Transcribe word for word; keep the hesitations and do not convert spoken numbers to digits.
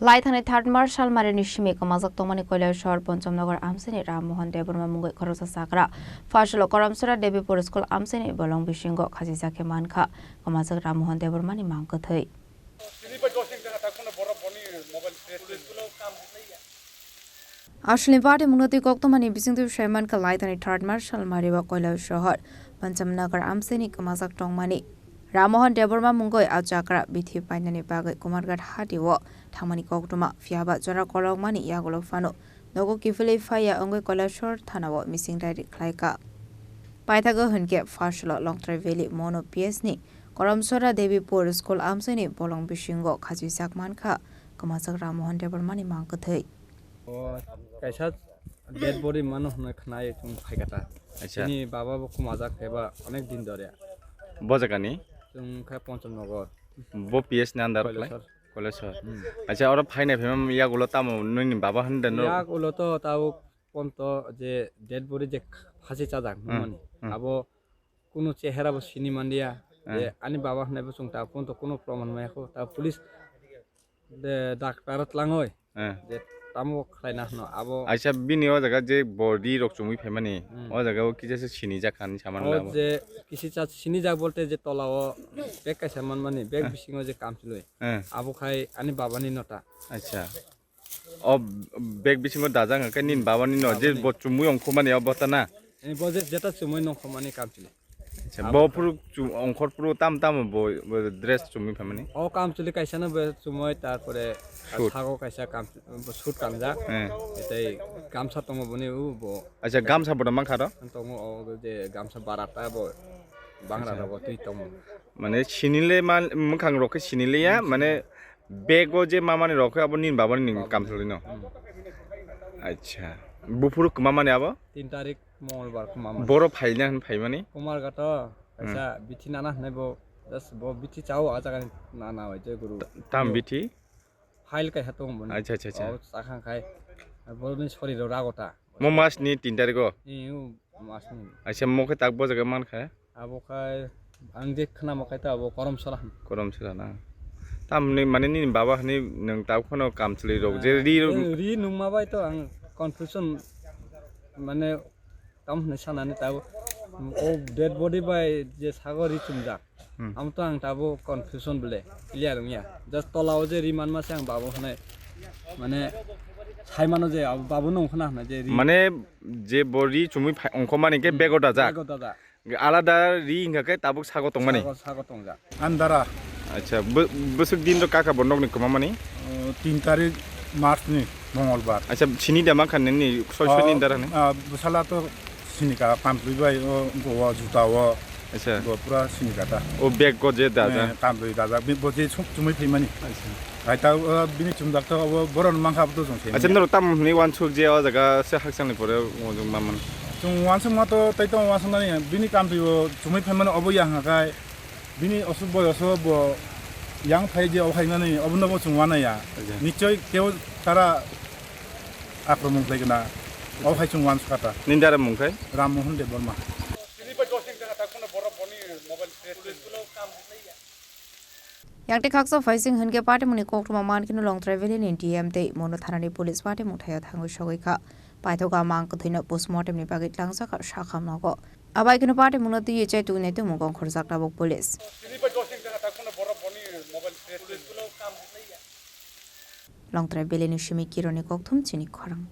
Laithani third March salmarini simi kwmajak tongmani Koilashahar Ponchamnagar amchaini Ram Mohan Debbarma mungwi khoroksa chakra Fasalo Karamsora Debipur School amchaini bolong bisingo khachijak khe mankha kwmajak Ram Mohan Debbarmani mang kwthwi. Aswlni party mungno twi koktwmani bisingtwi sai mankha Laithani third March salmario Koilashahar Ponchamnagar amchaini kwmajak tongmani Ram Mohan Debbarma mungwi a chakra bithi painani bagwi Kumarghat hatio thangmani koktwma, phiyaba jora kolokmani yagulo phano nogo kiphilwi phaiya wngwi Koilashahar thanao mising dairi khlaikha. Paithago hwnkhe Fasalo Longtrai Valley Mono P S ni Karamsora Debipur School amchaini bolong bisingo khachijak mankha kwmajak Ram Mohan Debbarmani mang kwthwi. O kaisa dead body mano hwnwi khwnai chwng phaikha ta. Acha. Chini baba bo khumajak eba onek din dore. Bo jagani? Chwng khe Ponchamnagar. Bo P S ni under khlai? Koilashahar. Koilashahar. Hmm. Acha, oro phainai phaima yagulo tamo nini baba hwnde no? Yagulo to tabuk ponto je dead body je phasi chajak hmm, nokmani. Hmm. Abo kunu chehera bo sini manliya. Hmm. Je ani baba hwnai bo chwng ta ponto kunu proman maya kho. Ta police de doctor tlangoi. Eh. Je tamo khlaina hwno abo. Aisa bini o jaga je body rok chumui phaimani, hmm, o jaga o kisa se sinijak kha hinwi samani o labo. Je kisi cha sinijak bolte je tola o bag kaisa manmani, bag eh, bisingo je kamchwlwi. Eh. Abo khai ani babani nota. Acha. O bag bisingo dajak hwnkhe nini babani no je babani. Bo chumui ongkhormani o bota na? Eh, bo je jeta chumui nongkhormani kamchwlwi. Acha, abo bo phuru chu-, ongkhor phuru tam tam bo, bo dress chumui phaimani? O kamchwlwi kaisa no bo chumui, tarpore suit. Sago kaisa kam, bo suit kanjak. Eh. Tei gamsa tongo boni u bo. Acha, gamsa bo mankha ro? Tongo o je gamsa barata bo bangra rogo twi tongo. Mane sinile ma, mwkhang rok khe sinile ya, hmm, mane bag o je mamani rok khe abo nini babani ni kamchwlwi no? Hmm. Acha. Buphuru kwmamani abo? Tin tarik. Mongolbar khuma mani. Boro phaina hwn phaimani? Kumarghat o, hmm, kaisa bithi nana hwnwi bo, just bo bithi chao a jaga ni nana bai je guru. Tam bithi? File kaisa tongo boni. Acha, acha, acha. O chakhang khai, boroni soriro rago ta. Mo mas ni tin tarik o? Ee, o mas ni. Acha, mo khe tak bo jaga man kha? Abo khai, ang je khwnama khai ta abo Korom Sala hwn. Korom Sala na? Tamni mane nini baba hwnwi nwng tabuk phano kamchwlwi rok je ri, eh, ri nungma bai to ang confusion mane Tamo hwnwi sanani tabuk o dead body bai je sago ri chumjak. Hmm. Amo to ang tabuk confusion bole clear wngya. Just tola o je ri manma se ang babu hwnwi mane sai mano je abo babu no wngkhna hwnwi je ri. Mane je bo ri chumui phai-, ongkhomani khe hmm, bego dajak. Bego dajak. Alada ri wngkha khe tabuk sago tongmani. Sago, sago tongjak. Andara. Acha, bw-, bwswk din rok kakha bo nokni kwmamani? O, tin tarik March ni Mongolbar. Acha, sini da mankha nini soi soi ni dara ni? O, ah, bwsala to sinika, pampli bai, o, bo, o, juta o. Acha. Bo pura sinika ta. O bag go je da, eh, da? Pampli da, da. Bi-, bo je suk chumui phaimani. Acha. Hai ta, o, bini chumjak to, o, boron mankha bo to jong phaimani. Acha, noro tam hwnwi wansuk je o jaga se hakchangni pore o jong maman. Chwng wansukma to tei tong wansuknani, bini kamtwi bo chumui phaimani obo ya hwnka khai. Bini osuk boyoso bo yang phai je o khainani obono bo chwng wanaya. Acha. Nichoi keo tara akromon khlai gana. O khai chwng wansukha ta. Nini dara mung khai? Ram Mohan Debbarma. Yang tei khaksa phaising hwnkhe patimungni koktwma mankhe no Longtrai Valley ni D M tei Mono thanani police patimung thaio thangwi sogwi kha. Paithakgo a mang kwthwino postmortem ni bagwi tlangjak kha sakha nogo. Abai kheno patimungno twiwi chai tuinai tongmung ongkhorjak tabuk police. Longtrai Valley ni simi Kironi kokthum chini khorang.